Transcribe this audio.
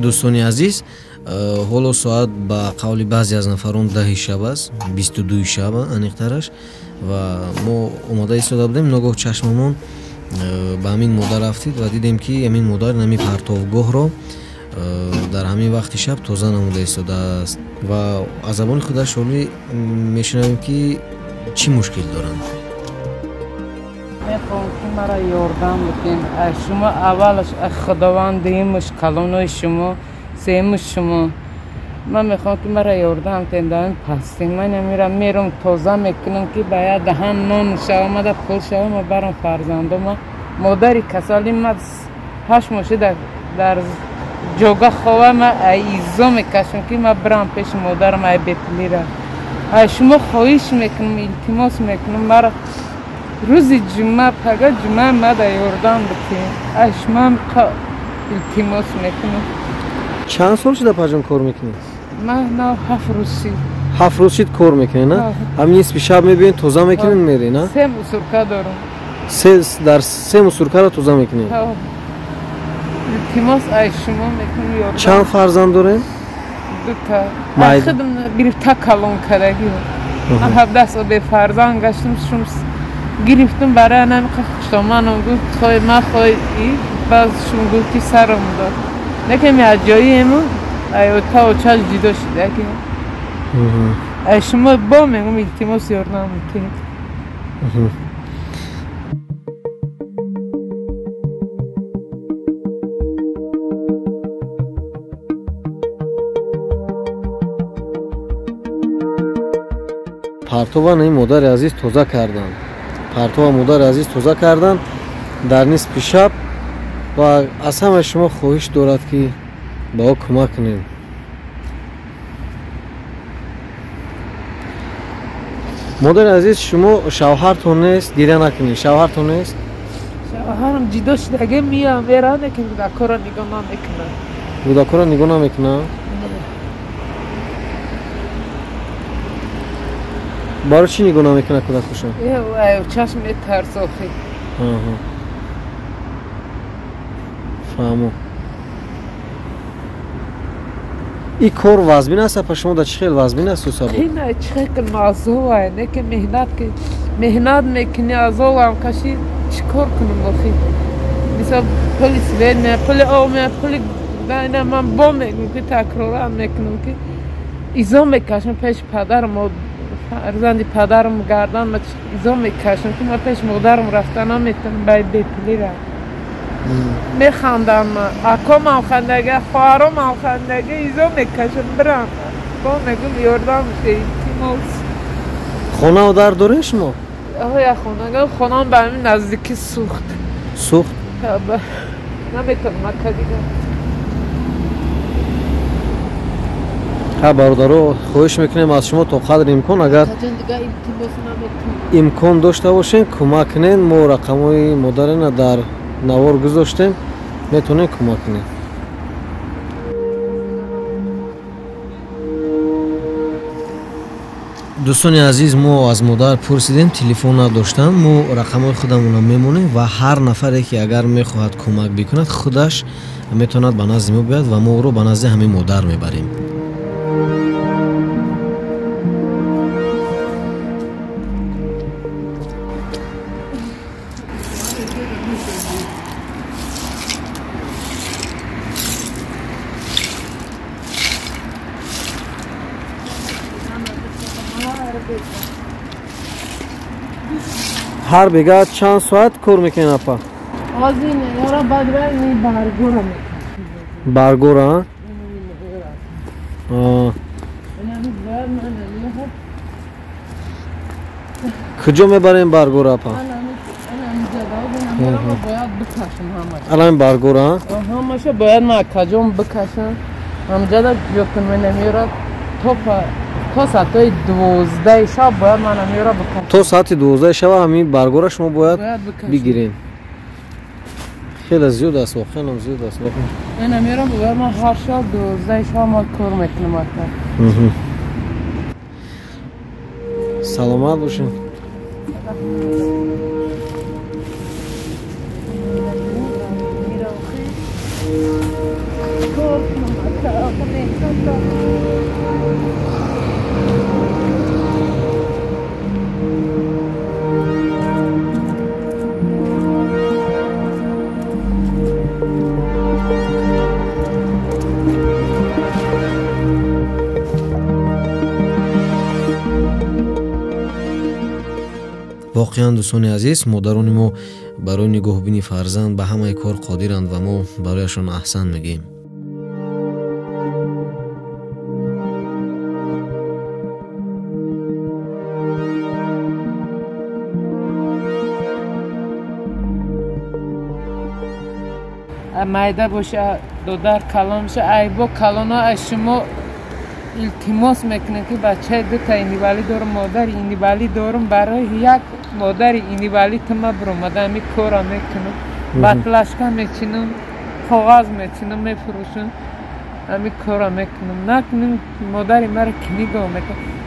Дӯстони азиз, ҳоло соат ба қавли баъзе аз нафарон 10 шаб аст, 22 шаб аниқтараш, ва мо омода истода будем. Ногоҳ чашмамон ба ҳамин модар афтид ва дидем, ки ҳамин модар ҳамин партовгоҳро дар ҳамин вақти шаб тоза намуда истодааст ва аз забони худаш ҳоли мешунавем, ки чӣ мушкил доранд. Мехоҳам, ки мара ёрдам бикунед. Аз шумо аввалаш аз Худованд, дуюмаш калонои шумо, сеюмаш шумо. Ман мехоҳам, ки мара ёрдам кунед дар ин пастӣ. Ман намирам, мерам, тоза мекунам, ки ба як даҳан нон шава, пул шава, ма барам фарзандома. Модари касали ма 8 моҳ шуда дар ҷога хова. Ма изо мекашам, ки ма бирам пеши модарам ай бепулира. Аз шумо хоҳиш мекунам, илтимос мекунам, мара рӯзи ҷумъа, пага ҷумъа, мада ёрдам бикунед. Аз шумо илтимос мекунам. Чанд сол шуда, паҷон, кор мекунед? Ман на 7 рӯз шид. 7 рӯз шид кор мекунед, на? Ҳамин нисфи шаб мебиёед, тоза мекунед, меред, на? Се мусорка дорам. Дар се мусоркаро тоза мекунед? Илтимос аз шумо мекунам, ёрдам. Чанд фарзанд доред? Дута. Худам гирифта калон кардагӣ. Ман 17 сол бефарзанд гаштам, шум гирифтам барои анами хуштоманам. Гуфт, хой ма хой, баъз шум гуфт, ки сарам дод. Лекин аз ҷоиему та очаш ҷудо шуда. Аз шумо бо мегум, илтимос, ёрдам бикунед. Партова ин модари азиз тоза карданд, партова модари азиз тоза карданд дар нисфи шаб ва аз ҳамаи шумо хоҳиш дорад, ки ба ӯ кӯмак кунем. Модари азиз, шумо шавҳартон нест? Гиря накунед, шавҳартон нест? Шавҳарам ҷудо шудаге, миям, мерам, лекин кӯдакҳоро нигоҳ намекунам. Кӯдакҳоро нигоҳ намекунам? Барои чӣ нигоҳ намекунад кӯдакҳошон? Чашм метарс охи. Фаҳмо. И кор вазмин аст, апа, шумо да чӣ хел вазмин аст сабо? Ина чӣ хел азобай, не ки меҳнат, ки меҳнат мекунӣ, азобам кашӣ, чӣ кор кунам охи? Мисол, пули свет меяд, пули об меяд, пули ина. Ман бо мегӯм, ки такрорам мекунам, ки изо мекашам пеши падарам, фарзанди падарам гардан изо мекашам, ки ман пеш модарам рафта наметавонам бай бепулира. Механдам, акомам хандага, хоҳаромам хандага, изо мекашам бирам. Бо мегум, ёрдам, илтимос. Хонау дар доред шумо? Я хонага, хонаам ба ҳамин наздикӣ сӯхт. Сӯхт? Наметавонам ака дига. Ха, бародаро, хоҳиш мекунем аз шумо, то қадри имкон, агар имкон дошта бошем, кӯмак кунед. Мо рақамҳои модарина дар навор гузоштем, метавонед кӯмак кунед. Дӯстони азиз, мо аз модар пурсидем, телефон надоштам. Мо рақамҳои худамонро мемонем ва ҳар нафаре, ки агар мехоҳад кӯмак бикунад, худаш метавонад ба назди мо биёяд ва мо ӯро ба назди ҳамин модар мебарем. Ҳар бега чанд соат кор мекунед, апа? Баргора. Баргора. Куҷо мебарем баргора, апа? Алан баргора. Ҳамаша бояд ман каҷом бикашам, ҳамҷада ҷокунменамера то соатҳои 12 шаб бояд ман амира бикашам. То соати 12 шаба ҳамин баргора шумо бояд бигирем. Хеле зиёд аст, воқеан ҳам зиёд аст. Ин амира бояд ман ҳар шаб 12 шаб ман кор мекунам, ака. Саломат бошед. Воқеан, дӯстони азиз, модарони мо барои нигоҳубини фарзанд ба ҳамаи кор қодиранд ва мо барояшон аҳсан мегӯем. Майда боша, додар калон боша, айбо калоно аз шумо илтимос мекунем, ки бачаи дута инвалид дорум, модари инвалид дорум, барои як модари инвалид ма биромада ами кора мекунам, батлашка мечинам, коғаз мечинам, мефурӯшам, ами кора мекунам. Накунем, модари маро ки нигоҳ мекунам.